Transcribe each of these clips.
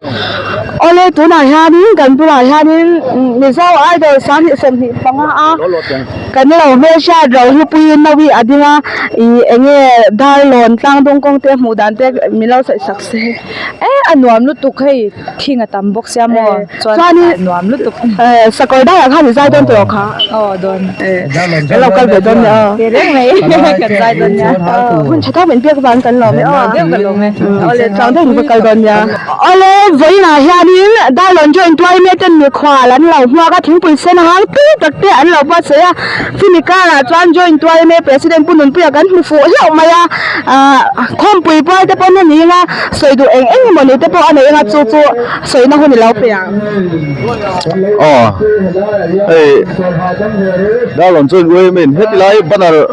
Awle tunah hianin kan bulah hianin Mizo Idol 2025 a kan lo hmelhriat ro hlupuiin Nawi a ding a ih eng nge Darlawn tlangdung kawng te hmuh dan te min lo sawi sak se. E a nuam lutuk hei thing a tam bawk sia maw chuan a nuam lutuk. Sakawr daiah khan i zai dawn tawh kha. Aw dawn. Kan lo kal ve dawn nia aw. Ve reng mai kan zai dawn nia. Hun tha tak min pek vang kan lawm e aw. Deuh ka lawm e. Awle tlâng deuh in va kal dawn nia. Awle vawiinah hianin Darlawn joint yma ten mikhual an lo hmuak a thingpui sen hang tui tak te an lo buatsaih a. Chumi karah chuan joint yma president Pu Nunpuia kan hmu fuh hlauh mai a. Ahh khawmpui pual te pawn a ni anga sawi duh eng eng emaw ni te pawh a nei anga chu chu sawina hun i lo pe ang. Aw hei Darlawn joint yma in heti lai banner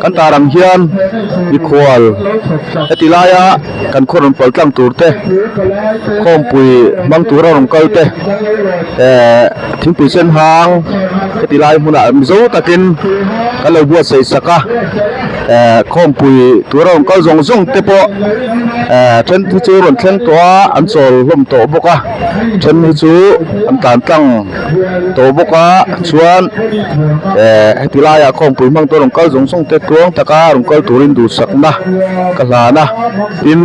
kan tar ang hian mikhual heti laia kan khaw rawn pal tlang tur te khawmpui hmang tura rawn kal te ehh thingpui sen hang heti lai hmunah mizo takin kan lo buatsaih sak a ehh khawmpui tura rawn kal zawng zawng te pawh ehh then hi chu rawn thleng tawh a an chawl hlawm tawh bawk a then hi chu an tlan tlang tawh bawk a chuan ehh heti laiah khawmpui hmang te rawn kal zawng zawng te tluang taka rawn kal turin duhsakna ka hlan a tin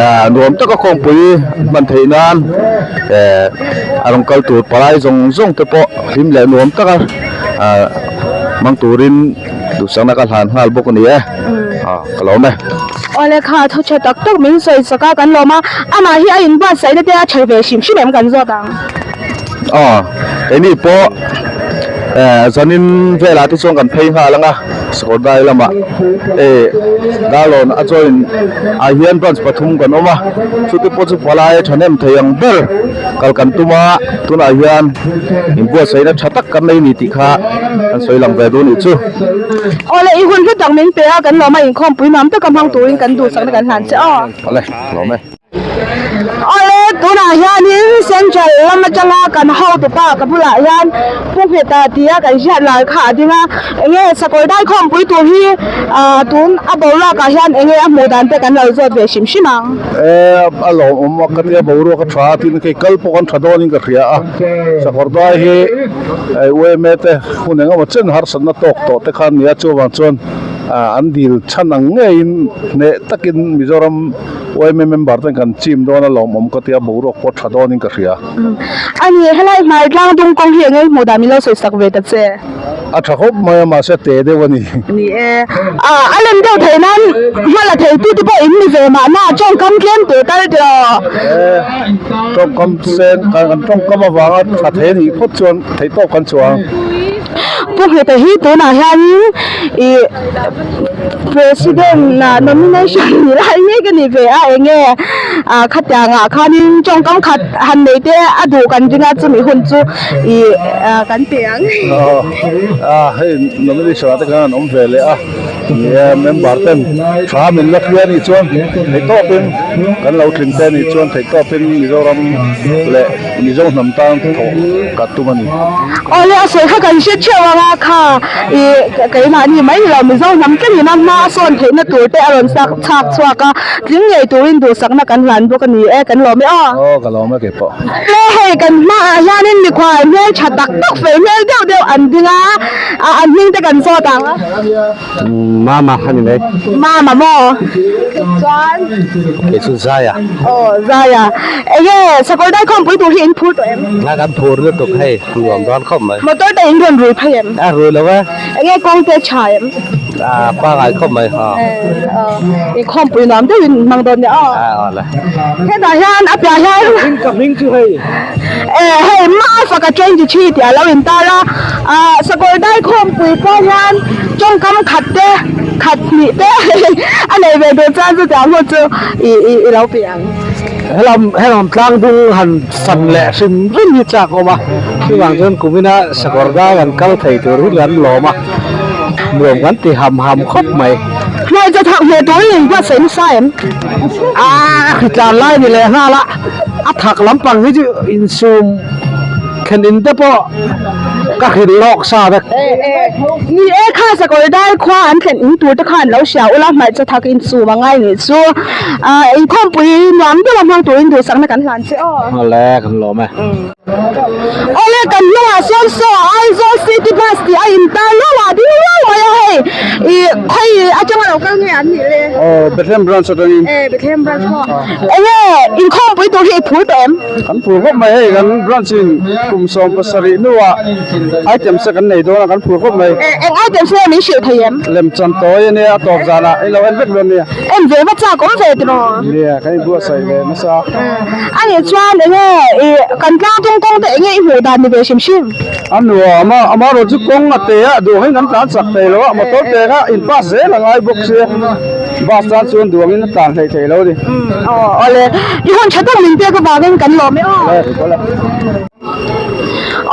ehh nuam taka khawmpui hman theih nan ehh a rawn kal tur palai zawng zawng te pawh hlim leh nuam taka ahh hmang turin duhsakna ka hlan nghal bawk a ni e ah ka lawm e. Awle kha thu tha tak tak min sawi sak a kan lawm a amah hi a inbuatsaihna te a tha ve hrim hrim em kan zawt ang. Aw keini pawh eh zanin velah te chuan kan phei nghal ang a Sakawrdai lamah eh Darlawn a join ah hian branch pathum kan awm a chute pawh chu palai thahnem thei ang ber kal kan tum a tunah hian inbuatsaihna tha tak kan nei a ni tih kha kan sawi lang ve duh a nih chu. Awle i hun hlu tak min pe a kan lawm a inkhawmpui nuam taka hmang turin kan duhsakna kan hlan che aw. Awle lawm e. Awle tunah hianin central lam atanga kan hotu pa ka bulah hian Pu Ngheta tia kan hriat lar kha a ding a, enge sakawr daikhawmpui tur hi ah tun a boruak ah hian enge a hmuh dan te kan lo zawt ve hrim hrim ang. E a lawmawm a ka nia boruak a tha a tin kei kal pawh kan tha dawnin ka hria a, sakawr dai hi yma te hun engemaw chen harsatna tawk tawh te kha a nia chuvang chuan an dil chhan ang ngeiin hneh takin Mizoram Yma member ten kan chim dawn a lawmawm ka tia boruak pawh tha dawnin ka hria. A ni, helai hmai tlang dung kawng hi eng nge hmuh dan min lo sawi sak ve ta che? A tha khawp mai a mahse te deuh a ni. Ni e, a lem deuh theih nan hma la thei tu te pawh in ni ve mahna tawngkam tlem tur tal tih aw. E, tawngkam sen kan tawngkam avanga tha thei a nih phawt chuan theih tawp kan chuang. Pu Ngheta hi tunah hianin ih President ah nomination ni lai mek a ni ve a eng nge ah khatiangah khanin tawngkam khat han nei te a duh kan ring a chumi hun chu ih ah kan pe ang. Ah hei nomination ah te khan an awm ve leh a ni e member ten tha min la hria anih chuan theihtawpin kan lo tling te anih chuan theihtawpin Mizoram leh Mizo hnam tan thawh ka tum a ni. Awle a sawi kha kan hre theuh ang a kha ih keimahni mai ni lo Mizo hnam tlemin a hma a sawn theihna tur te a rawn chak chhak chhuak a tling ngei turin duhsakna kan hlan bawk a ni e kan lawm e aw. Aw ka lawm e kei pawh. Awle hei kan hmaah hianin mikhual hmel tha tak tak fel hmel deuh deuh an ding a an hming te kan zawt ang. Mama a ni mai. Mama maw? Chuan? Kei chu Zaya. Aw Zaya. Enge sakawr dai khawmpui tur hi in phur tawh em? Nga kan phur lutuk hei nuam dawn khawp mai. Motor te in rawn rui phei em? A rui lo e. Enge kawng te tha em? A pangai khawp mai ha. I khawmpui nuam deuhin hmang dawn nia aw. A aw le. Hetah hian a piah hian. Ka hming chu hei. Eh hei Mafaka 23 tih a lo intar a, ah sakawr dai khawmpui pawh hian tawngkam khat te khat hnih te a nei ve tur chuan chutiang hun chu ih ih i lo pe ang. Helam helam tlang dung han fan leh hrim hrim hi chak awm a, chuvang chuan kumina sakawr dai kan kal thei tur hi kan lawm a, nuam kan ti ham ham khawp mai. Hmeichhe thak hmeh turin inbuatsaih nasa em? Ah a hritlan lai ni leh nghal a. A thak lampang hi chu insum thlen in te pawh ka. Ka hrilh lawk sa vek. Ni e kha sakawr dai khua an thlen in tur te khan lo hria ula hmarcha thak in chum a ngai nih chu. Inkhawmpui nuam deuh a hmang turin duhsakna kan hlan che aw. Awle kan lawm e. Awle kan hnungah sawn saw Aizawl City Bus tih a intar luau a ding luau mai a hei ih khawi atanga lo kal nge an nih le? Aw Bethlehem branch atangin. E Bethlehem branch pawh. Enge inkhawmpui tur hi i phur tawh em? Kan phur khawp mai hei kan branch in kum 17 hnuah items te kan nei dawn a kan phur khawp mai. E eng items nge min hrilh thei em? Lemchan tawi ania a tawp zanah i lo en vek dawn nia. En ve va chak awm ve tiraw? Nia kan inbuatsaih ve nasa. A nih chuan enge ih kan tlang tung kawng te enge i hmuh dan ni ve hrim hrim? A nuam a, amaherawh chu kawng a te a, duangin kan tlan chak thei lo a, motor te kha in pass zel a ngai bawk sia, bus tan chuan duangin a tlan hleih thei lo a ni. Aw awle, i hun tha tak min pek avangin kan lawm e aw.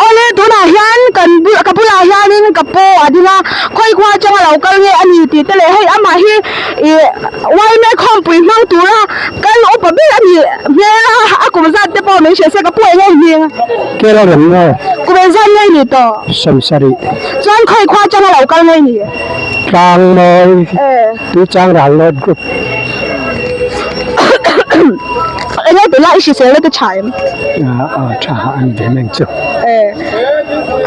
Awle tunah hian kan bul ka bulah hianin ka pu a ding a, khawi khua atanga lo kal nge a ni tih te leh hei amah hi ih Uaime khawmpui hmang tura kal upa ber a nih hmel a, a kum zat te pawh min hrilh se ka pu eng nge hming? Kela rem nge? Kum eng zat nge ni tawh? Sawmsarih. Chuan khawi khua atanga lo kal nge ni? Tlangmawi Tuichang Ral North Group. Eng nge tih lai i hrisel na te tha em? A tha a ni ve mai ang chu.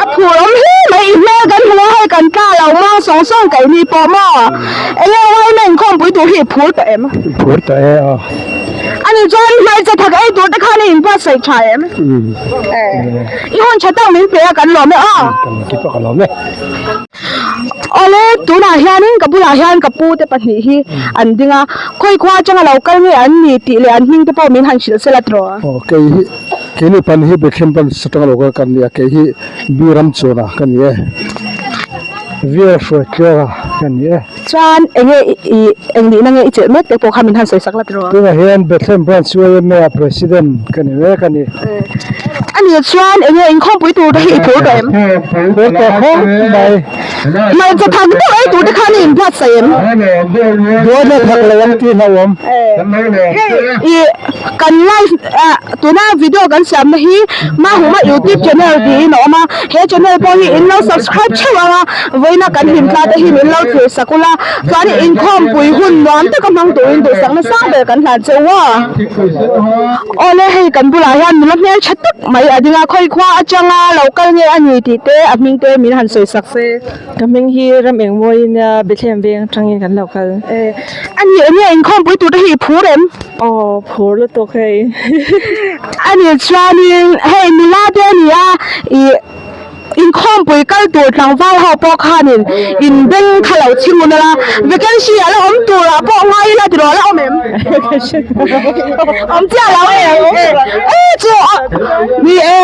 A phur awm hle mai i hmel kan hmu a hei kan tla lo muang sawng sawng kaih ni pawh maw? Eng nge uaime inkhawmpui tur hi i phur tawh em? Phur tawh e aw. A nih chuan hmarcha thak ei tur te khan i inbuatsaih tha em? I hun tha tak min pe a kan lawm e aw. Kan keipawh ka lawm e. Awle, tunah hianin ka bulah hian ka pu te pahnih hi an ding a, khawi khua atanga lo kal nge an ni tih leh an hming te pawh min han hrilh sela tiraw? Aw, kei hi, keini pan hi Bethlehem pan atanga lo kal kan ni a, kei hi Biram chuana ka ni e, Vial hruai tluanga ka ni e. Chuan enge i eng nihna nge i chelh mek te pawh kha min han sawi sak la tiraw? Tunah hian Bethlehem Branch YMA ah President ka ni mek a ni. A nih chuan enge inkhawmpui tur te hi i phur tawh em? Phur tawh khawp mai. Hmarcha thak deuh ei tur te khan i inbuatsaih em? Duaina thak lo ang tih hlauhawm. Hei i kan live ah tuna video kan siamna hi Mahuma youtube channel tiin a awm a, he channel pawh hi in lo subscribe theuh ang a, vawiina kan hlim thla te hi min lo thlir sak ula, chuan inkhawmpui hun nuam taka hmang turin duhsakna sang ber kan hlan cheu a. Awle hei kan bulah hian nula hmel tha tak mai a ding a, khawi khua atanga lo kal nge a ni tih te a hming te min han sawi sak se. Ka hming hi ram eng mawiin a Bethlehem veng atangin kan lo kal. A ni enge inkhawmpui tur te hi i phur em? Aw phur lutuk hei. A nih chuanin hei nula te a ni a ih inkhawmpui kal tur tlangval ho pawh khanin in beng kha lo chhi ngun ala vacancy a la awm turah pawh ngai ila tiraw a la awm em? Awm chiah lo e e chu ni e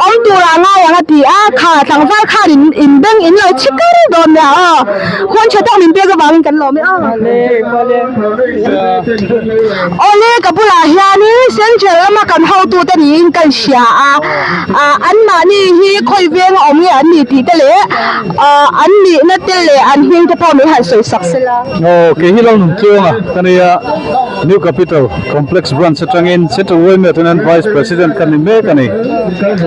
awm turah ngai ang a ti a kha tlangval khanin in beng in lo chhi kar dawn nia aw huan tha tak min pek avangin kan lawm e aw. Awle ka bulah hianin central lama kan hotute niin ka hria a, ah anmahni hi khawi venga awm nge an ni tih te leh ah an nihna te leh an hming te pawh min han sawi sak sela. Aw kei hi Lalnunchuanga ka ni a, New Capital Complex Branch atangin Central Yma tunin Vice President ka ni mek a ni.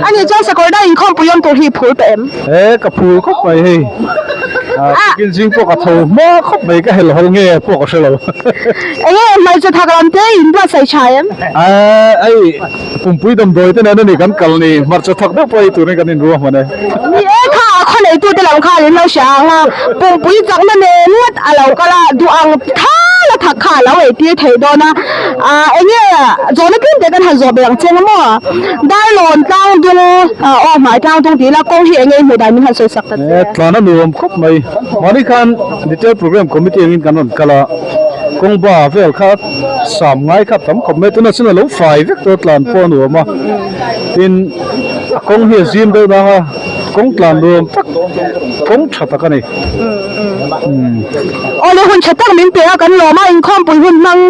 A nih chuan Sakawrdai inkhawmpui awm tur hi i phur tawh em? He ka phur khawp mai hei. Tukin zing pawh ka tho hma khawp mai ka helh hawl nge pawh ka hre lo. Enge hmeichhe thak lam te in buatsaih tha em? Hei pumpui damdawi te nen a ni kan kal ni hmarcha thak deuh pawh ei turin kan inruahman e. Ni e kha a khaw neitu te lam khan in lo hria ang a, pumpui chakna nen ngawt a lo kal a, duh ang thal a thak kha a lo ei tir thei dawn a. Enge zawhna tlem te kan han zawh ber ang che nga maw? Darlawn tlang dung aw hmai tlang dung tih ila kawng hi enge i hmuh dan min han sawi sak ta che. Tlan a nuam khawp mai. Mahni khan Detail Programme Committee angin kan rawn kal a, kawng ba vel kha sam ngai kha tam khawp mai. Tunah chuan a lo fai vek tawh a, tlan pawh a nuam a. Tin, a kawng hi a zim deuh nang a, kawng tlan nuam tak, kawng tha tak a ni. Awle hun tha tak min pe a kan lawm a inkhawmpui hun hmang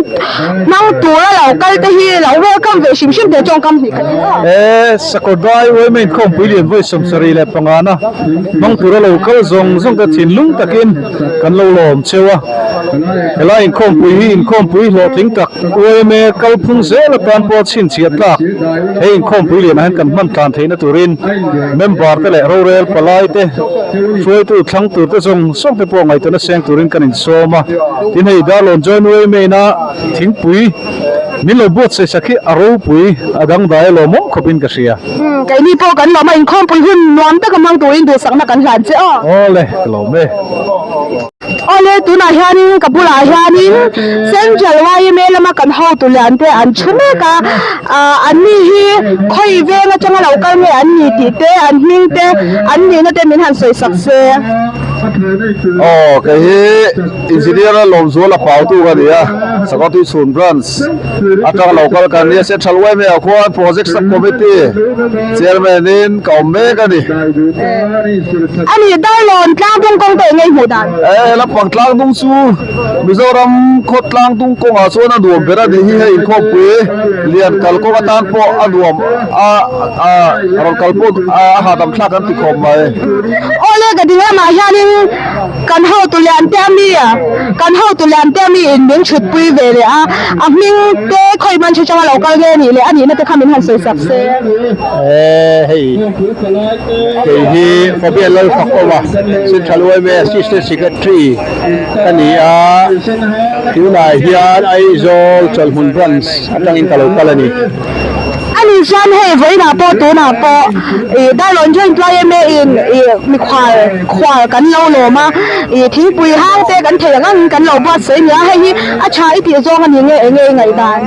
hmang tura lo kal te hi lo welcome ve hrim hrim teh tawngkam hnih khat in aw. E Sakawrdai uaima inkhawmpui lian vawi 75 na hmang tura lo kal zawng zawng te thinlung takin kan lo lawm cheu a. Helai inkhawmpui hi inkhawmpui hlawhtling tak uaima kalphung zel atan pawh a chhinchhiah tlak. He inkhawmpui lianah hian kan hman tlan theihna turin member te leh rorel palai te hruaitu thlang tur te zawng zawng te pawh ngaihtuahna seng turin kan insawm a. Tin hei Darlawn Join Uaimei na thingpui min lo buatsaih sak hi a ropui a dangdai a lawmawm khawpin ka hria. Umm keini pawh kan lawm a inkhawmpui hun nuam taka hmang turin duhsakna kan hlan che aw. Awle ka lawm e. Awle tunah hianin ka bulah hianin Central yma lama kan hotu lian te an thu mek a, ah an ni hi khawi veng atanga lo kal nge an ni tih te an hming te an nihna te min han sawi sak se. Aw kei hi Engineer a Lawmzuala Pautu ka ni a, Sakawtui Chhun Branch atanga lo kal ka ni a, Central yma ah khuan Project Sub Committee Chairman in ka awm mek a ni. A ni, Darlawn tlangdung kawng te eng nge i hmuh dan? E, lampang tlangdung chu Mizoram khaw tlangdung kawngah chuan a nuam ber a nih hi hei inkhawmpui lian kal kawng atan pawh a nuam a, a rawn kal pawh a hahdam thlak an ti khawp mai. Awle ka ding lamah hianin kan hotu lian te a mi a, kan hotu lian te a mi in min thutpui ve leh a, a hming te khawi hman hre changa lo kal nge nih leh a nihna te kha min han sawi sak se. E, hei. Kei hi Fabian Lalfakawma, Central yma Assistant Secretary ka ni a, tunah hian Aizawl Chawlhmun Branch atangin ka lo kal a ni. A nih chuan hei vawiinah pawh tunah pawh ih Darlawn Joint yma in ih mikhual khual kan lo lawm a, ih thingpui hang te kan thei ang angin kan lo buatsaih a ni a, hei hi a tha i tih zawng a ni nge enge i ngaihdan?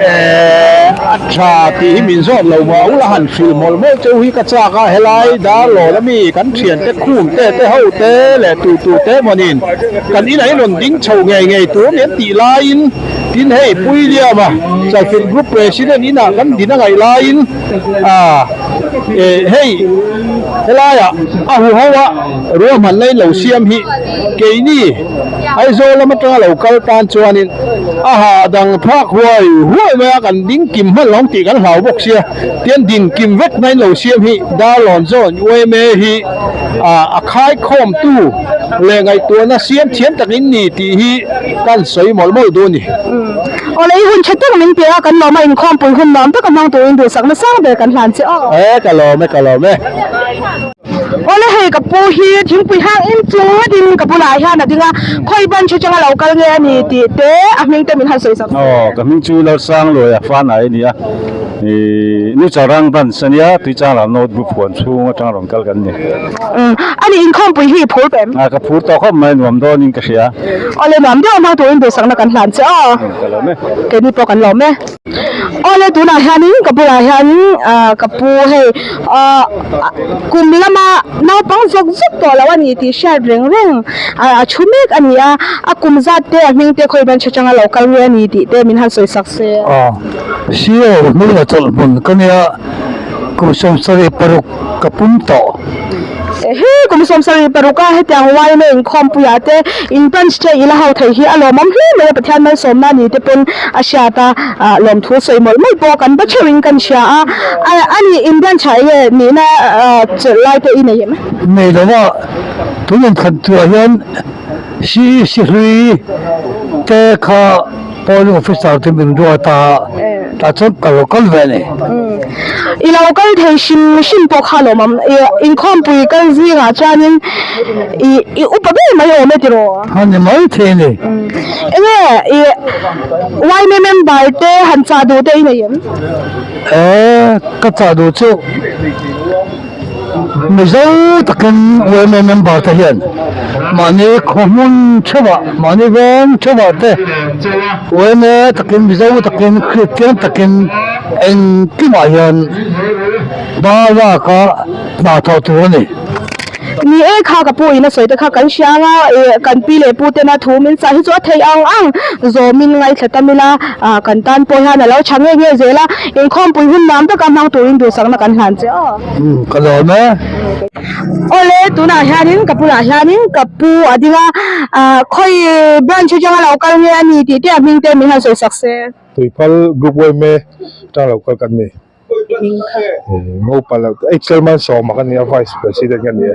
Eh a tha tih hi min zawt lo maw ula han hrilh mawlh mawlh cheu hi ka chak a, helai Darlawn ami kan thiante khum te te ho te leh tu tu te mawnin kan inah in rawn ding chho ngei ngei tur an tih laiin tin hei Puiliama Chalfilh Group President inah kan din a ngaih laiin ah eh hei helaiah a huho a ruahmanna in lo siam hi keini Aizawl lam atanga lo kal tan chuanin a hahdang phak huai huai mai a, kan ding kim hman lo ang tih kan hlau bawk sia, tian din kim vek na in lo siam hi Darlawn zawn yma hi a khaikhawmtu leh ngaihtuahna siam thiam tak in ni tih hi kan sawi mawlh mawlh duh a ni. Awle i hun tha tak min pe a, kan lawm a inkhawmpui hun nuam taka hmang turin duhsakna sang ber kan hlan che aw. E ka lawm e ka lawm e. Awle hei ka pu hi thingpui hang in chung ngatin ka bulah hian a ding a, khawi branch atanga lo kal nge a ni tih te a hming te min han sawi sak. Aw ka hming chu Lalsangluai a fanai a ni a, ih New Chalrang branch a nia, Tuichanglam North Group huan chhung atanga rawn kal kan ni. Umm a ni inkhawmpui hi i phur pem? A ka phur tawh khawp mai nuam dawnin ka hria. Awle nuam deuh hmang turin duhsakna kan hlan che aw. Ka lawm e. Keini pawh kan lawm e. Awle tunah hianin ka bulah hianin ah ka pu hei ah kum lama naupang zawk zawk tawh lo a ni tih hriat reng reng ah a thu mek a ni a, a kum zat te a hming te khawi ban hre changa lo kal nge a ni tih te min han sawi sak se. Aw CEO hming a chawlh hmun ka nia kum 76 ka pum tawh. Ehe kum 76 a hetiang yma inkhawmpuiah te in branch te ila ho thei hi a lawmawm hle mai a Pathian malsawmna ni te pawn a hriat a ah lawmthu sawi mawlh mawlh pawh kan va theuhin kan hria a a ni in branch ah enge nihna ah chawlh lai te i nei em? Nei lo a tun inkhat tuah hian CEC hlui te kha Polling officer te min ruat a, tah chuan ka lo kal ve a ni. I lo kal thei hrim hrim pawh kha lawm ang. I inkhawmpui kal zingah chuanin i i upa ber mai awm e tiraw? A ni mai thei a ni. Enge i yma member te han chah duh te i nei em? E, ka chah duh chu Mizo takin yma member te hian mahni khaw hmun theuhah, mahni veng theuhah te yma takin Mizo takin Kristian takin engkimah hian hma laka hna thawh tur a ni. Ni e kha ka pu in a sawi te kha kan hria anga ih kan pi leh pu tena thu min chah hi chu a theih ang ang zawmin ngaithla tam ila ah kan tan pawh hian a lo tha nge nge zel a inkhawmpui hun nuam taka hmang turin duhsakna kan hlan che aw. Ka lawm e. Awle tunah hianin ka bulah hianin ka pu a ding a ah khawi branch atanga lo kal nge a ni tih te a hming te min han sawi sak se. Tuiphal group yma atanga lo kal kan ni. Ngopa lo te chairman sawma ka ni a vice president ka ni e.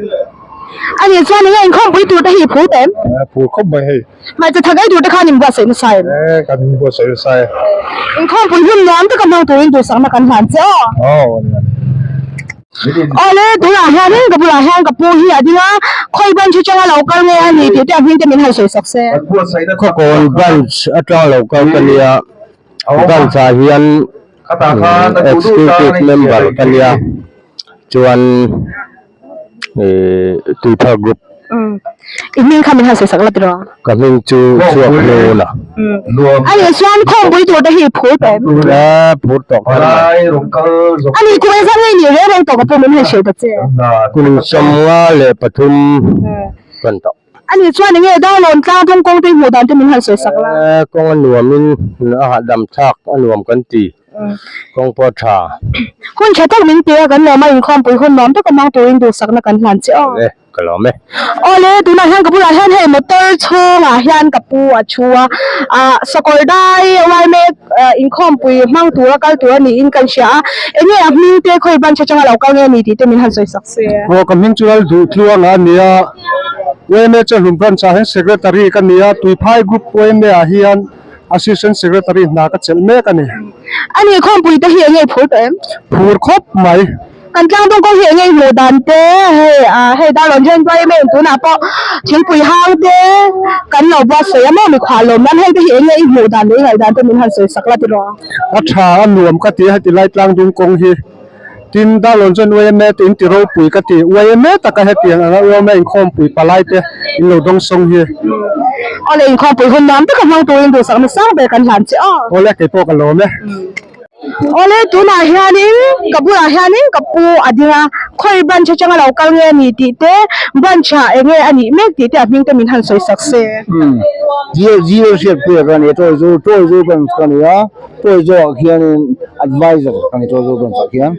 A nih chuan enge inkhawmpui tur te hi i phur ta em? A phur khawp mai hei. Hmeichhe thak ei tur te khan inbuatsaih nasa em? E kan inbuatsaih nasa e. Inkhawmpui hun nuam taka hmang turin duhsakna kan hlan che aw. Aw a ni a ni. Awle tunah hianin ka bulah hian ka pu hi a ding a, khawi branch atanga lo kal nge a ni tih te a hming te min han sawi sak se. Khawkawn branch atanga lo kal ka nia. Branch ah hian executive member ka nia chuan ihh tuithar group. I hming kha min han sawi sak la tiraw? Ka hming chu chhuak hnun a. A nih chuan khawmpui tur te hi phur tawh em? A phur tawh kher mai. A nih kum engzat nge nih reng reng tawh ka pawh min han hrilh ta che. Kum 53 kan tawh. A nih chuan enge Darlawn tlang tung kawng te hmuh dan te min han sawi sak la. Eh kawng a nuam in a hahdam thlak a nuam kan ti kawng pawh a tha. Hun tha tak min pe a kan lawm a inkhawmpui hun nuam taka hmang turin duhsakna kan hlan che aw. E ka lawm e. Awle tunah hian ka bulah hian hei motor chhungah hian ka pu a thu a ah sakawr dai uai mek inkhawmpui hmang tura kal tur a niin kan hria a enge a hming te khawi branch atanga lo kal nge a ni tih te min han sawi sak. Aw ka hming chu Lal Duh Tluanga a ni a, yma Chahlum Branch ah hian Secretary ka ni a, Tuiphai Group yma ah hian Assistant Secretary hna ka chelh mek a ni. A nih khawmpui te hi eng nge i phur tawh em? Phur khawp mai. Kan tlangdawng kawng hi eng nge i hmuh dan te, hei ah hei Darlawn Joint yma in tunah pawh thingpui hang te kan lo buatsaih a maw mikhuah lawm nan hei te hi eng nge i hmuh dan leh i ngaih dan te min han sawi sak la tiraw? A tha a nuam ka ti a heti lai tlangdung kawng hi. Tin, Darlawn chuan yma te in ti ropui ka ti. Yma taka hetiang anga yma inkhawmpui palai te in lo dawng sawng hi. Awle inkhawmpui hun nuam taka hmang turin duhsakna sang ber kan hlan che aw. Awle kei pawh ka lawm e. Awle tunah hianin ka bulah hianin ka pu a ding a, khawi branch atanga lo kal nge a ni tih te, branch ah enge a nih mek tih te a hming te min han sawi sak se. Umm, zero hriatpui a ka ni a, Tawizo Tawizo branch ka ni a. Pawi zawhah khianin advisor ka ni tawh zawk dawn chah khian.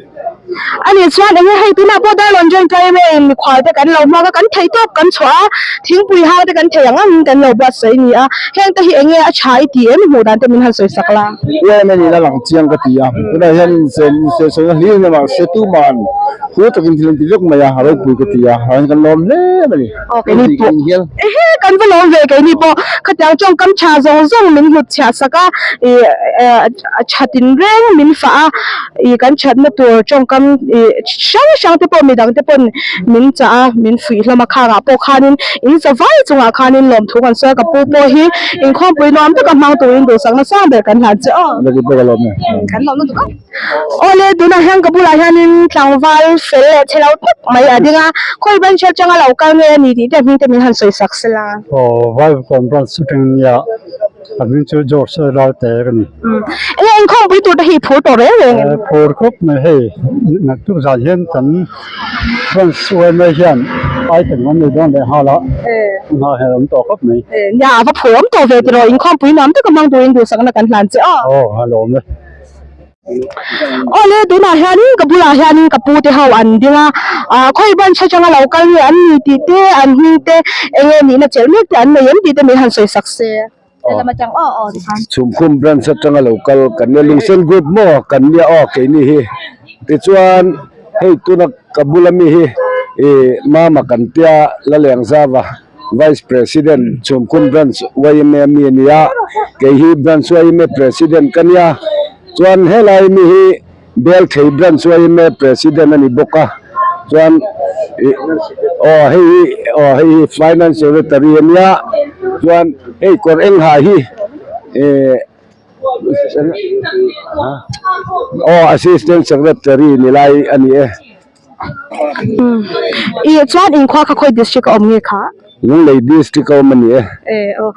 A nih chuan enge hei tunah pawh Darlawn Joint Primary in mikhual te kan lo hmuak a, kan thei tawp kan chhuah a, thingpui hang te kan thei ang angin kan lo buatsaih a ni a, heng te hi enge a tha i ti em hmuh dan te min han sawi sak la. Yma nen a lang chiang ka ti a, tunah hian insawisawina hlir nia mahse tuman hu takin thil an ti vek mai a, a ropui ka ti a, chuan kan lawm hle mai a ni. Aw keini pawh ehe kan va lawm ve keini pawh khatiang tawngkam tha zawng zawng min hlut chhiah sak a ih a thatin reng min fah a ih kan thatna tur tawngkam ih hrang hrang te pawh midang te pawn min chah a min fuih hlawm a khangah pawh khanin in za vai chungah khanin lawmthu kan sawi a ka pu pawh hi inkhawmpui nuam taka hmang turin duhsakna sang ber kan hlan che aw kan lawm lutuk a. Awle tunah hian ka bulah hianin tlangval fel leh che lo tak mai a ding a, khawi branch atanga lo kal nge a ni tih te hming te min han sawi sak se la. Aw Vaivakawn branch atang nia ka hming chu George Lalte ka ni. Enge inkhawmpui tur te hi i phur tawh reng reng em? Phur khawp mai hei naktuk zan hian kan branch yma hian item an nei dawn leh nghal a, tunah hian a awm tawh khawp mai. Nia a va phur awm tawh ve tiraw inkhawmpui nuam taka hmang turin duhsakna kan hlan che aw. Aw a lawm e. Awle tunah hianin ka bulah hianin ka pu te ho an ding a ah khawi branch atanga lo kal nge an ni tih te an hming te enge nihna chelh mek te an nei em tih te min han sawi sak se helam atang aw aw tikhan. Chhumkhum branch atanga lo kal kan nia Lungsen group maw kan nia aw keini hi tichuan hei tuna ka bula mi hi ih mama kan tia Lalengzava. Vice President Chhumkhum Branch yma mi a ni a, kei hi Branch yma President ka nia, chuan helai mi hi Belthei Branch yma President a ni bawk a, chuan ih aw hei hi aw hei hi Finance Secretary a nia, chuan hei kawr eng ha hi eh aw Assistant Secretary ni lai a ni e. Ih chuan inkhua kha khawi district a awm nge kha? Lunglei district a awm a ni e. E aw.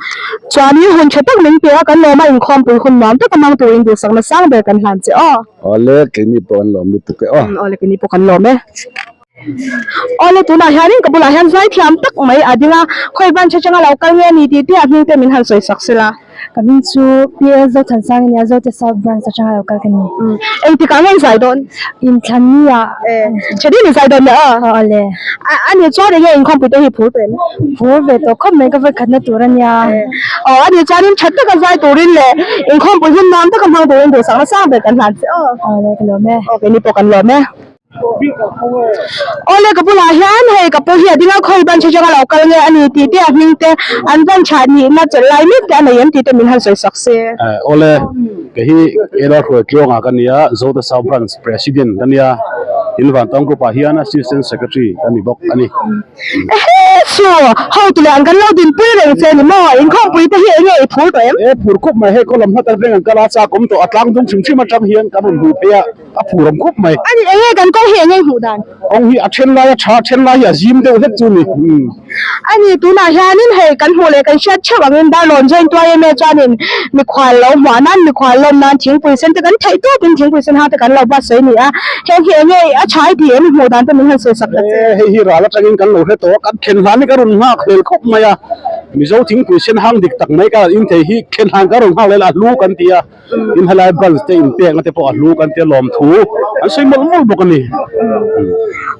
Chuanin hun tha tak min pe a, kan lawm a inkhawmpui hun nuam tak a hmang turin duhsakna sang ber kan hlan che aw. Awle keini pawh an lawm lutuk e aw. Awle keini pawh kan lawm e. Awle tunah hianin ka bulah hian zai thiam tak mai a ding a, khawi branch atanga lo kal nge a ni tih te a hming te min han sawi sak sela. Ka hming chu PL Zothansang a nia, Zote South Branch atanga lo kal ka ni. Engtikah nge i zai dawn? Inthlan ni ah. Chhedin i zai dawn nia aw? Aw awle. A nih chuan enge inkhawmpui te hi phur tawh em? Phur ve tawh khawp mai ka vawikhatna tur a nia. Aw a nih chuanin tha taka zai turin leh inkhawmpui hun nuam taka hmang turin duhsakna sang ber kan hlan che aw. Awle ka lawm e. Aw keini pawh kan lawm e. Awle ka bulah hian hei ka pu hi a ding a khawi branch atanga lo kal nge a ni tih te a hming te an branch ah nihna chelh lai mek te a nei em tih te min han sawi sak se. Awle kei hi Ela Hruaitluanga ka nia Zota South Branch President ka nia in Vantawng Group ah hian Assistant Secretary ka ni bawk a ni. Ehe chu hotu leh an kan lo dinpui reng che ni maw inkhawmpui te hi enge i phur tawh em? E phur khawp mai hei khaw lam hlat atang an kal a chak awm tawh a tlang dung hrim hrim atang hian kan rawn hmuh phei a. A phur awm khawp mai. Ani enge kan kawng hi enge hmuh dan? Kawng hi a then lai a tha a then lai hi a zim deuh hlek chu ni. Ani tunah hianin hei kan hmuh leh kan hriat theuh angin Darlawn Joint yma chuanin mikhual lo hmuah nan mikhual lawm nan thingpui sen te kan theih tawpin thingpui sen hang te kan lo buatsaih a ni a. Heng hi enge a tha i ti em hmuh dan te min han sawi sak ta che. E hei hi ral atangin kan lo hre tawh a kan then hlan hi ka rawn nghak hlel khawp mai a. Mizo thingpui sen hang dik tak mai ka in thei hi then hlan ka rawn nghak hlel a hlu kan ti a. Tin helai branch te inpekna te pawh a hlu kan tia lawmthu an sawi mawlh mawlh bawk a ni.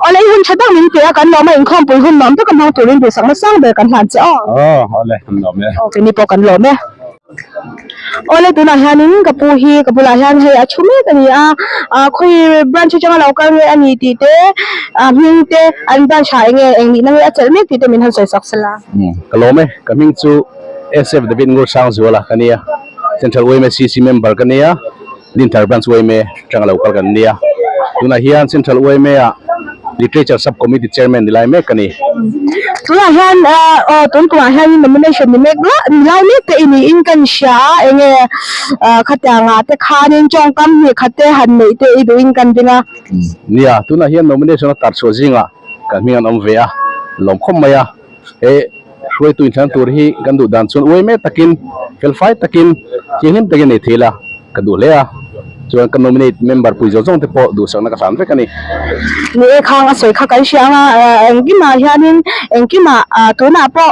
Awle i hun tha tak min pe a kan lawm a inkhawmpui hun nuam taka hmang turin duhsakna sang ber kan hlan che aw. Aw awle kan lawm e. Aw keini pawh kan lawm e. Awle tunah hianin ka pu hi ka bulah hian hei a thu mek a ni a, ah khawi branch atanga lo kal nge a ni tih te ah hming te an branch ah enge eng nihna nge a chelh mek tih te min han sawi sak sela. Ka lawm e ka hming chu SF David Ngursangzuala ka nia. Central yma CC member ka nia, Dinthar Branch yma atanga lo kal kan nia. Tunah hian Central yma ah Literature Sub Committee Chairman ni lai mek ka ni. Tunah hian aw tun kumah hian nomination ni mek la ni lai mek te i niin ka inhria a, enge khatiangah te khanin tawngkam hnih khat te han neih te i duhin kan ring a. Nia, tunah hian nomination a tar chhuah zingah kan hming an awm ve a, lawm khawp mai a. He hruaitu inthlan tur hi kan duh dan chuan uai mek takin, felfai takin, thianghlim takin nei thei la ka duh hle a. Chuan ka nominate member pui zawng zawng te pawh duhsakna ka hlan vek a ni. Ni e khang a sawi kha kan hria ang a, engkimah hianin engkimah tunah pawh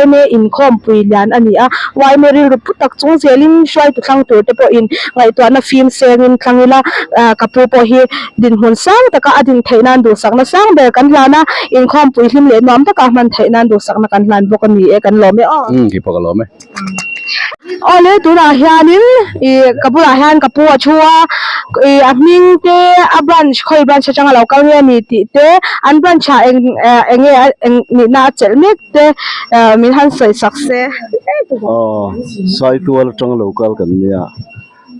yma inkhawmpui lian a ni a, yma rilru pu tak chung zelin hruaitu thlang tur te pawhin ngaihtuahna fim sengin thlang ila ka pu pawh hi Dinhmun sang taka a din theih nan duhsakna sang ber kan hlan a, inkhawmpui hlim leh nuam taka hman theih nan duhsakna kan hlan bawk a ni e, kan lawm e aw. Umm, keipawh ka lawm e. Awle tunah hianin ih ka bulah hian ka pu a thu a, ih a hming te a branch khawi branch atanga lo kal nge a ni tih te an branch ah eng eng nge eng nihna a chelh mek te min han sawi sak se. Aw, Saitual atanga lo kal kan nia.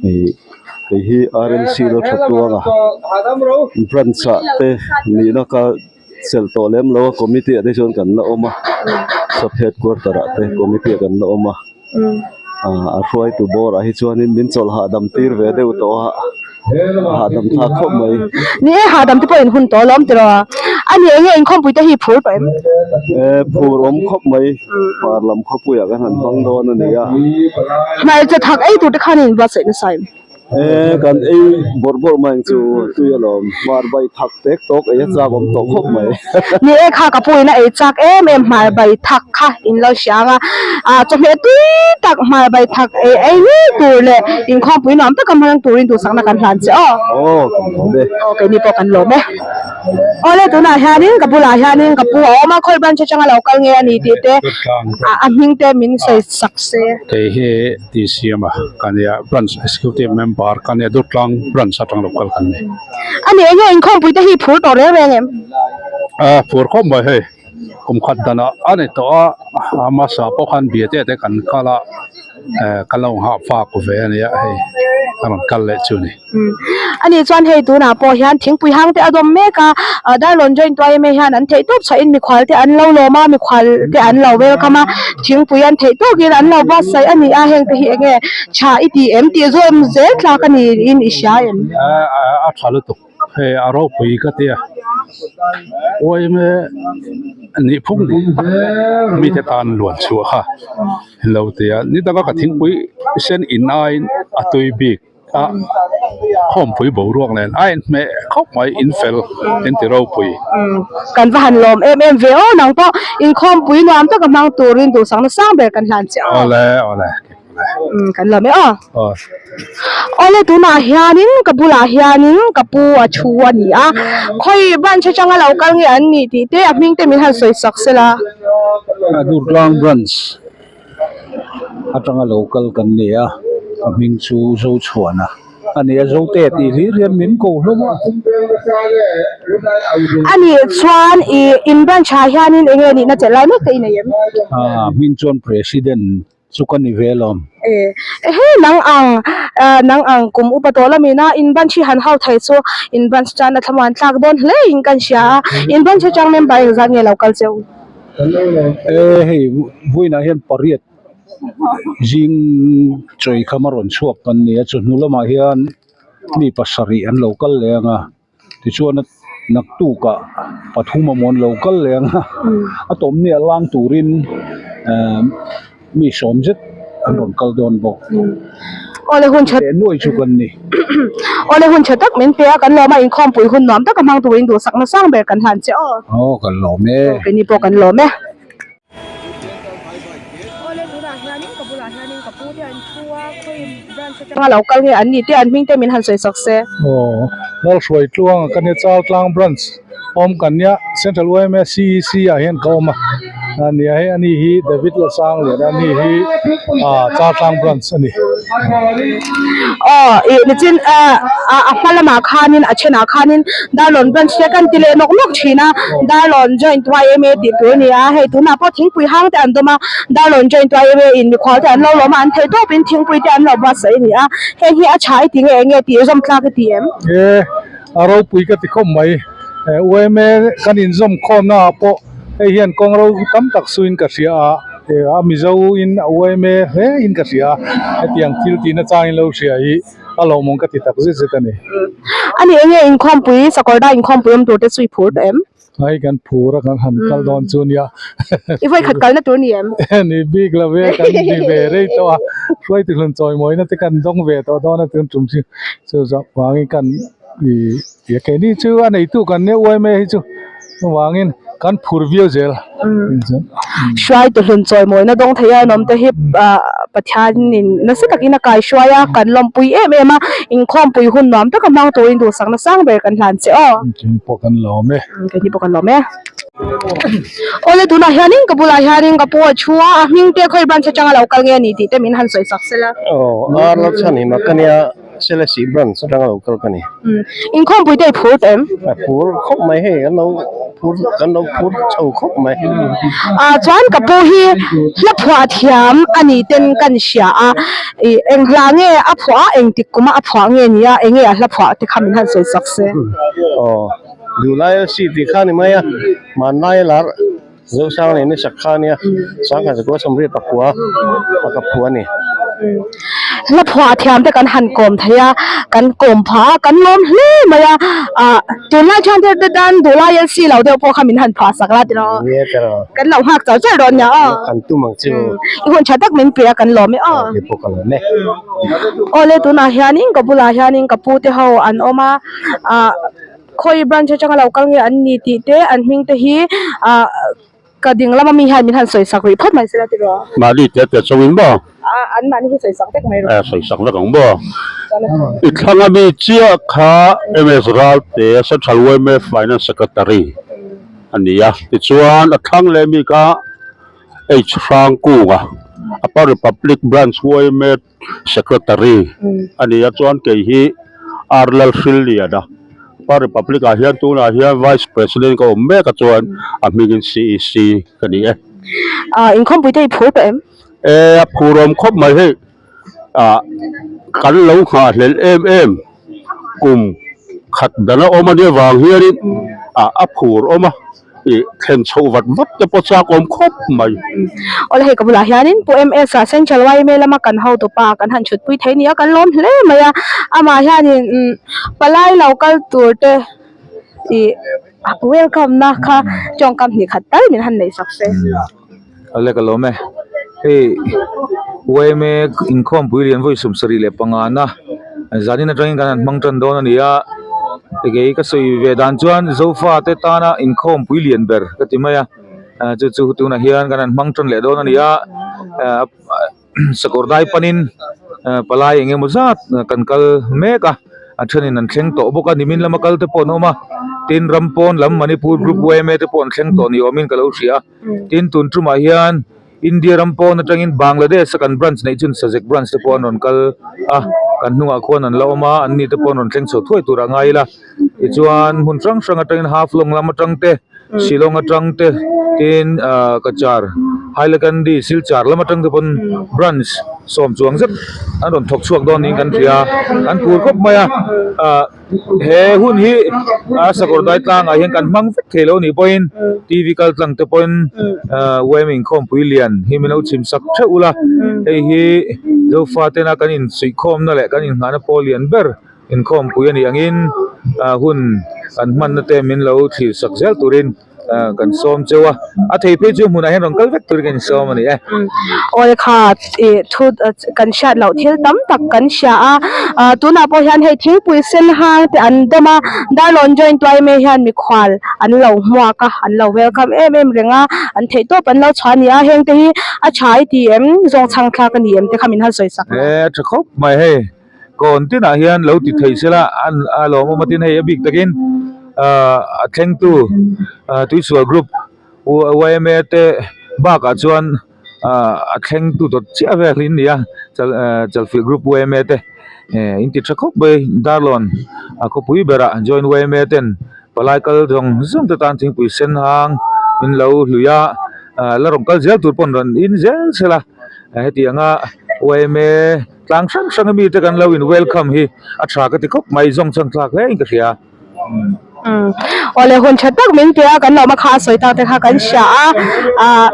Ih kei hi RMC lo tha tuang a branch ah te nihna ka chelh tawh lem lo a committee ah te chuan kan la awm a sub headquarter ah te committee ah kan la awm a ah a hruaitu bawr ah hi chuanin min chawlh hahdam tir ve deuh tawh a a hahdam thlak khawp mai. Ni e hahdam te pawh in hun tawh alawm tiraw a ni enge inkhawmpui te hi phur tawh em? E phur awm khawp mai. Hmar lam khawpuiah kan han hmang dawn a ni a. Hmarcha thak ei tur te khan in buatsaih nasa em? E kan ei bawrh bawrh mai ang chu tui alawm. Hmar bai thak tek tawk ei a chak awm tawh khawp mai. Ni e kha ka pu in a ei chak em em hmar bai thak kha in lo hria ang a. Ah chawhmeh tui tak hmar bai thak ei ei ngei tur leh inkhawmpui nuam taka hmang turin duhsakna kan hlan che aw. Aw kan lawm e. Aw keini pawh kan lawm e. Awle tunah hianin ka bulah hianin ka pu a awm a khawi branch atanga lo kal nge a ni tih te a hming te min sawi sak se. Kei hi TCM a ka nia branch executive member ka nia Durtlang branch atang lo kal kan ni. A ni enge inkhawmpui te hi phur tawh reng reng em? A phur khawp mai hei kum khat danah a ni tawh a a hmasa pawh khan biate te kan kal a ka lo nghah fak ve a nia hei a rawn kal leh chu ni. Ani chuan hei tunah pawh hian thingpui hang te a dawm mek a, Darlawn Joint yma hian an theih tawp chhuahin mikhual te an lo lawm a, mikhual te an lo welcome a, thingpui an theih tawkin an lo buatsaih a ni a, heng te hi eng nge tha i ti em tih zawm zel tlak a niin i hria em? A tha lutuk hei a ropui ka tia yma nih phung tak mite tan luan chhuah kha lo tia ni danga ka thingpui sen in aiin a tui bik. A. Khawmpui boruak nen a inhmeh khawp mai in fel in ti ropui. Kan va han lawm em em ve aw nang pawh inkhawmpui nuam taka hmang turin duhsakna sang ber kan hlan che aw. Awle awle Kan lawm e aw. Awle tunah hianin ka bulah hianin ka pu a thu a ni a, khawi branch atanga lo kal nge an nih tih te a hming te min han sawi sak sela. Durtlang branch atanga lo kal kan ni a, a hming chu Zochhuana a ni a, Zote tih hlir hian min ko hlawm a. A nih chuan ih in branch ah hianin eng nge nihna chelh lai mek te i nei em? A hming chuan President chu ka ni ve alawm. Ehe nang ang nang ang kum upa tawh lamina in branch hi han hau thei chu in branch tan a thlamuan tlak dawn hle in kan hria a, in branch atang member engzat nge lo kal cheu? E hei vawiinah hian pariat zing chawi kham a rawn chhuak kan ni a, chawhnu lamah hian mi pasarih an lo kal leh ang a. Tichuan a naktukah pathum a mawn lo kal leh ang a, a tawmni a lang turin ehh mi sawm zet an rawn kal dawn bawk. Awle hun tha Leh nuai chu kan ni. Awle hun tha tak min pe a, kan lawm a inkhawmpui hun nuam taka hmang turin duhsakna sang ber kan hlan che aw. Aw kan lawm e. Aw keini pawh kan lawm e. Awle tunah hianin ka bulah hianin ka pu te an thu a khawi branch atanga lo kal nge an ni te an hming te min han sawi sak se. Aw Lalhruai tluanga ka nia Chaltlang branch awm kan nia Central yma CEC ah hian ka awm a ania hei ani hi David Lalsangliana ani hi ah Chaltlang branch a ni. Aw ih nichin ah a hma lamah khanin a thenah khanin Darlawn branch te kan ti leh nawk nawk thin a Darlawn joint yma tih tur a ni a hei tunah pawh thingpui hang te an dawm a Darlawn joint yma in mikhual te an lo lawm a an theih tawpin thingpui te an lo buatsaih a ni a heng hi a tha i ti nge eng nge tih zawm tlak i ti em? E a ropui ka ti khawp mai yma kan inzawm khawmna ah pawh hei hian kawng ro tam tak suin ka hria a a Mizo in a yma hle in ka hria a hetiang thil tihna changin lo hria hi. a lawmawm ka ti tak zet zet a ni. A ni enge inkhawmpui sakawrda inkhawmpui awm tur te chu i phur tawh em? Hei kan phur a kan han kal dawn chu nia. I vawi khat kalna tur ni em? Ni bik lo ve kan ni ve rei tawh a, hruaitu hlun chawimawina te kan dawng ve tawh dawn a tun tum chu chu zawh vangin kan i keini chu a neitu kan nia uaime hi chu Chuvangin kan phur viau zel. Hruaitu hlun chawimawina dawng thei a an awm te hi Pathianin nasa takin a kaihruai a, kan lawmpui em em a, inkhawmpui hun nuam taka hmang turin duhsakna sang ber kan hlan che aw. Keini pawh kan lawm e. Keini pawh kan lawm e. Awle tunah hianin ka bulah hianin ka pu a thu a, a hming te khawi branch atanga lo kal nge a ni tih te min han sawi sak sela. Aw, ar Lalchhanhima ka nia. Selesih branch atanga lo kal ka ni. Inkhawmpui te i phur tawh em? A phur khawp mai hei kan lo phur kan lo phur chho khawp mai. Ah chuan ka pu hi hla phuah thiam a ni ten kan hria a, ih eng hla nge a phuah a engtik kuma a phuah nge ni a eng nge a hla phuah te kha min han sawi sak se. Aw duhlai a si tih kha ni mai a, hmanlai a lar. Zosang leh Nisak kha ania Sangkhat zakua sawmriat pakua a ka phu a ni. Hla phuah thiam te kan han kawm thei a, kan kawm phah a, kan lawm hle mai a, ah tunlai thian te te tan duhlai LC lo deuh pawh kha min han phuah sak la tiraw. Nia tiraw. Kan lo nghak char char dawn nia aw. Kan tum ang chu. I hun tha tak min pe a kan lawm e aw. Kei pawh ka lawm e. Awle tunah hianin ka bulah hianin ka pu te ho an awm a, ah. Khawi branch atanga lo kal nge an ni tih te an hming te hi ah ka ding lama mi hian min han sawi sak rih phawt mai sela tiraw. Mahni te te chungin maw? Ah an mahni hi sawi sak vek mai rawh. Eh sawi sak vek ang maw? I thlanga mi chiah kha MS Ralte Central yma Finance Secretary a ni a, tichuan a thlang leh mi kha H Hrangkunga Upper Republic Branch yma Secretary a ni a chuan kei hi R Lalhrilliana Pa Republic ah hian tunah hian Vice President ka awm mek a chuan a hmingin CEC ka ni e. Ah inkhawmpui te i phur tawh em? E a phur awm khawp mai hei ah kan lo nghahhlelh em em kum khat dana awm a nia vang hianin ah a phur awm a. Ih thlen chhoh vat vat te pawh chak awm khawp mai. Awle hei ka bulah hianin Pu MS ah Central yma lama kan hotu pa kan han chhutpui thei nia kan lawm hle mai a, amah hianin umm palai lo kal tur te ih welcome na kha tawngkam hnih khat tal min han neih sak se. Awle ka lawm e, hei yma inkhawmpui lian vawi 75 na. Zanin atangin kan han hmang tan dawn a ni a, kei ka sawi ve dan chuan Zofa te tana inkhawm pui lian ber ka ti mai a, chu chu tunah hian kan han hmang tan leh dawn a ni a, sakawr dai panin palai eng emaw zat kan kal mek a, a thenin an thleng tawh bawk a, nimin lama kal te pawh an awm a, tin ram pawn lam Manipur group yma te pawh an thleng tawh ni awmin ka lo hria a. Tin, tun tumah hian India ram pawn atangin Bangladesh a kan branch neih chun Sajek branch te pawh an rawn kal a, kan hnungah khuan an la awm a, an ni te pawh an rawn thleng chho thuai turah ngai ila. Tichuan hmun hrang hrang atangin Haflong lam atang te, Shillong atang te, tin ah Cachar, Hailakandi, Silchar lam atang te pawn branch sawm chuang zet an rawn thawk chhuak dawn niin kan hria, kan phur khawp mai a. Ah. He hun hi a sakawr dai tlangah hian kan hmang vek thei lo nih pawhin TV kal tlang te pawhin yma inkhawmpui lian hi min lo chhim sak theuh ula hei hi Zofa tena kan insuihkhawmna leh kan inngahna pawl lian ber inkhawmpui a nih angin hun kan hmanna te min lo thlir sak zel turin. kan sawm cheu a a thei phei chu hmunah hian rawn kal vek turin kan insawm a ni e. Awle kha ih thu kan hriat loh thil tam tak kan hria a ah tunah pawh hian hei thingpui sen hang te an dawm a Darlawn joint yma hian mikhual an lo hmuak a an lo welcome em em reng a an theih tawp an lo chhuah a ni a heng te hi a tha i ti em zawng chhang thlak a ni em te kha min han sawi sak E a tha khawp mai hei kawn tinah hian lo ti thei sela an a lawmawm a tin hei a bik takin ahh a thlengtu ahh tuisual group yma te bakah chuan ahh a thlengtu dawt chiah vel hi an ni a chal ahh chalfilh group yma te eh in ti tha khawp mai Darlawn a khawpui berah joint yma ten palai kal zawng zawng te tan thingpui sen hang min lo hlui a ah la rawn kal zel tur pawh an rawn in zel sela hetianga yma. Tlang hrang hrang a mite kan lo in welcome hi a tha ka ti khawp mai zawng chhan thlak hle in ka hria. Umm awle hun tha tak min pe a kan lo awm a kha a sawi tak te kha kan hria a ah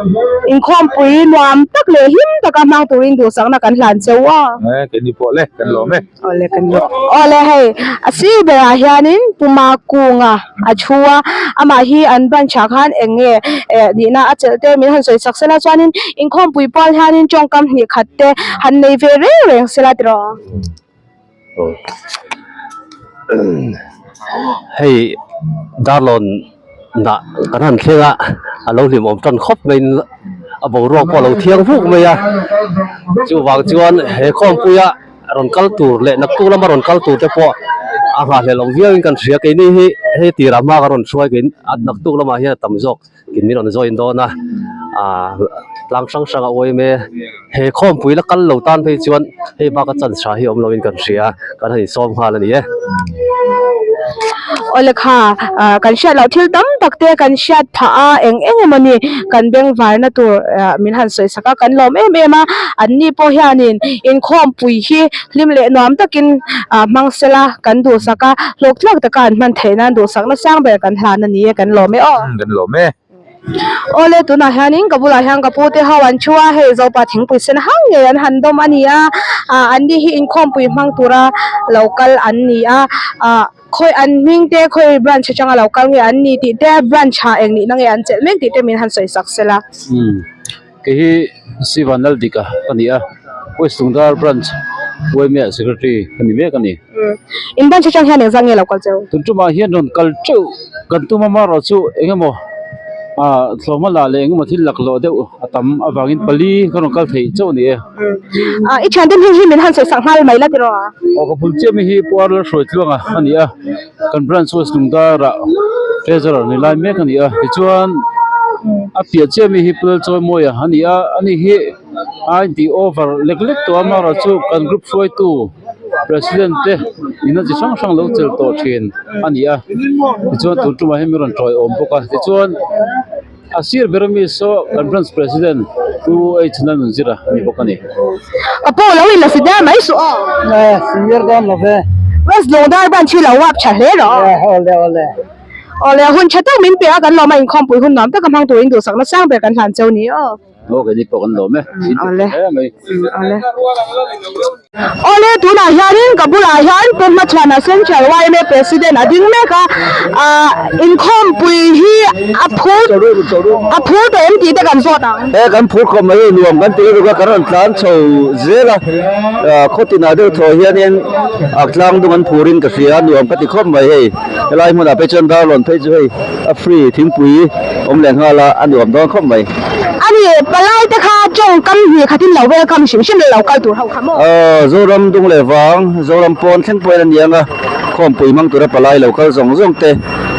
inkhawmpui nuam tak leh hlim taka hmang turin duhsakna kan hlan cheu a. E keini pawh le kan lawm e. Awle kan lawm. Awle hei a sir berah hianin Puma Kunga a thu a amah hi an branch ah khan eng nge eh nihna a chelh te min han sawi sak sela chuanin inkhawmpui pual hianin tawngkam hnih khat te han nei ve reng reng sela tiraw. Hei Darlawn nah kan han thleng a a lo hlimawm tan khawp maiin a boruak pawh a lo thiang vuk mai a chuvang chuan he khawmpuia rawn kal tur leh naktuk lama rawn kal tur te pawh a nghahhlelh awm viau in kan hria keini hi hei tirah hma ka rawn hruai kein a naktuk lamah hian a tam zawk in min rawn join dawn a ah tlang hrang hrang a awm e he khawmpui la kal lo tan phei chuan hei bak a chance tha hi awm lo in kan hria kan han insawm nghal a ni e. Awle kha ah kan hriat loh thil tam tak te kan hriat phah a eng eng emaw ni kan bengvarna tur ah min han sawi sak a kan lawm em em a an ni pawh hianin inkhawmpui hi hlim leh nuam takin ah hmang sela kan duhsak a hlawk tlak taka an hman theih nan duhsakna sang ber kan hlan a ni e kan lawm e aw. Kan lawm e. Awle tunah hianin ka bulah hian ka pu te ho an thu a hei Zopa thingpui sen hang ngei an han dawm a ni a ah an ni hi inkhawmpui hmang tura lo kal an ni a ah khawi an hming te khawi branch atanga lo kal nge an ni tih te branch ah eng nihna nge an chelh mek tih te min han sawi sak sela. Umm kei hi Sivan Laldika ka ni a West Lungdar branch yma secretary ka ni mek a ni. In branch atang hian engzah nge lo kal cheu? Tun tumah hian rawn kal teuh kan tum a marawh chu eng emaw ah thlawhhma lah leh eng emaw thil laklawh deuh a tam avangin pali ka rawn kal theih chauh a ni e. Ah i thiante hming hi min han sawi sak nghal mai la tiraw a? Aw ka bul chiah mi hi Pu Arla Hruaitluanga a ni a, kan branch West Lungdar-ah treasurer ni lai mek a ni a, tichuan a piah chiah mi hi Pu Lalchawimawia a ni a, ani hi a intih over lek lek tawh a amaherawhchu kan group hruaitu President te nihna chi hrang hrang lo chelh tawh thin a ni a, tichuan tun tumah hian min rawn tawiawm bawk a, tichuan a sir ber ami saw kan branch president Pu H Lalnunzira a ni bawk a ni. Ka pu lo in la si der mai suh aw. E si der dawn lo ve. West Lungdar branch hi lo uap tha hle rawh aw. E awle awle. Awle hun tha tak min pe a kan lawm a inkhawmpui hun nuam taka hmang turin duhsakna sang ber kan hlan cheu ni aw. Aw keini pawh kan lawm e. Awle. Hle mai. Awle. Awle tunah hianin ka bulah hian Pu Hmachhuana Central yma President a ding mek a, ah inkhawmpui hi a phur a phur tawh em tih te kan zawt ang. He kan phur khawp mai hi nuam kan ti lutuk a, kan rawn tlan chho zel a, ah khaw tinah deuh thaw hianin a tlang dung an phurin ka hria a, nuam ka ti khawp mai hei. Helai hmunah phei chuan Darlawn phei chu hei a free thingpui awm leh nghal a, a nuam dawn khawp mai. A ni, palai te kha tawngkam hnih khatin lo welcome hrim hrim lo kal tur ho kha maw? Aw, Zoram dung leh vang, Zoram pawn thleng pawhin a ni ang a, khawmpui hmang tura palai lo kal zawng zawng te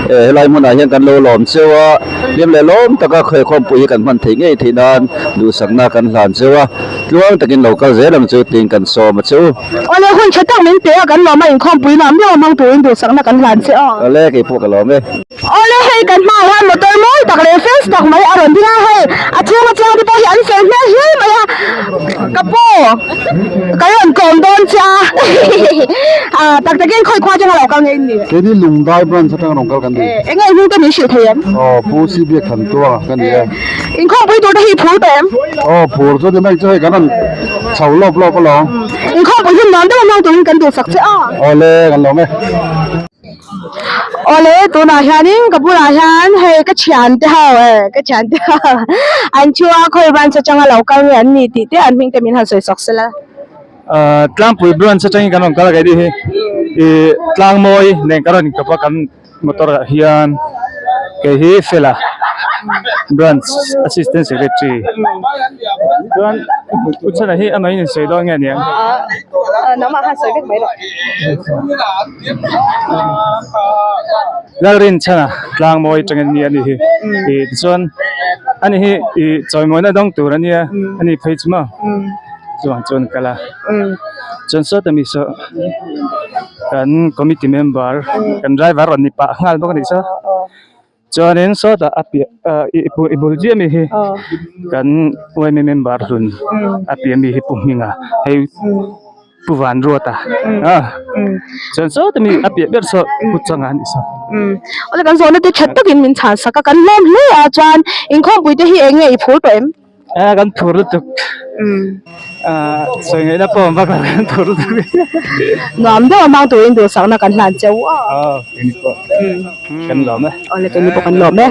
helai hmunah hian kan lo lawm cheu a, hlim leh lawm taka he khawmpui hi kan hman theih ngei theih nan duhsakna kan hlan cheu a, tluang takin lo kal zel ang chu tiin kan sawm a che u. Awle hun tha tak min pe a, kan lawm a inkhawmpui nuam deuh a hmang turin duhsakna kan hlan che aw. Awle keipawh ka lawm e. Awle hei kan hmaah hian motor mawi tak leh fel tak mai a rawn ding a, hei a chhunga chiang te pawh hi an fel hmel hle mai a, ka pu ka rawn kawm dawn che a ah tak takin khawi khua atanga lo kal nge in ni? Keini Lungdai branch atanga rawn kal kan ni. Eng nge i hming te min hrilh thei em? Aw Pu Sibiak Thantuanga ka ni e. Inkhawmpui tur te hi i phur tawh em? Aw phur chu ni mai chu hei kan rawn chho lawp lawp alawm. Inkhawmpui hi nuam deuh a hmang turin kan duhsak che a. Awle kan lawm e. Awle tunah hianin ka bulah hian hei ka thiante ho eh ka thiante ho an thu a khawi branch atanga lo kal nge an ni tih te an hming te min han sawi sawk sela. Ahh tlangpui branch atangin kan rawn kal a keini hi ih tlangmawi nen kan rawn inkawp a kan motor ah hian kei hi Fela branch assistant secretary chuan u chhana hi amahin insawi dawn nge aniang. Ahh nangmah khan sawi vek mai rawh. Lalrin chhana tlangmawi atangin nia ani hi ih tichuan ani hi ih chawimawina dawng tur ania ani phei chu maw chuvang chuan a kal a chuan sawta mi saw kan committee member kan driver rawn ni pah nghal bawk anih saw. Chuanin sawtah a piah ah i bul chiah mi hi kan yma member hlun a piah mi hi Pu Hminga hei Pu Vanruata a chuan sawta mi a piah ber saw Pu Changa a nih saw. Awle kan zawhna te that takin min chhan sak a kan hlawm hle a chuan inkhawmpui te hi eng nge i phur tawh em? A kan phur lutuk ah sawi ngaihna pawh awm vak lo kan phur lutuk Nuam deuh a hmang turin duhsakna kan hlan cheu a. Aw keini pawh kan lawm e. Awle keini pawh kan lawm e.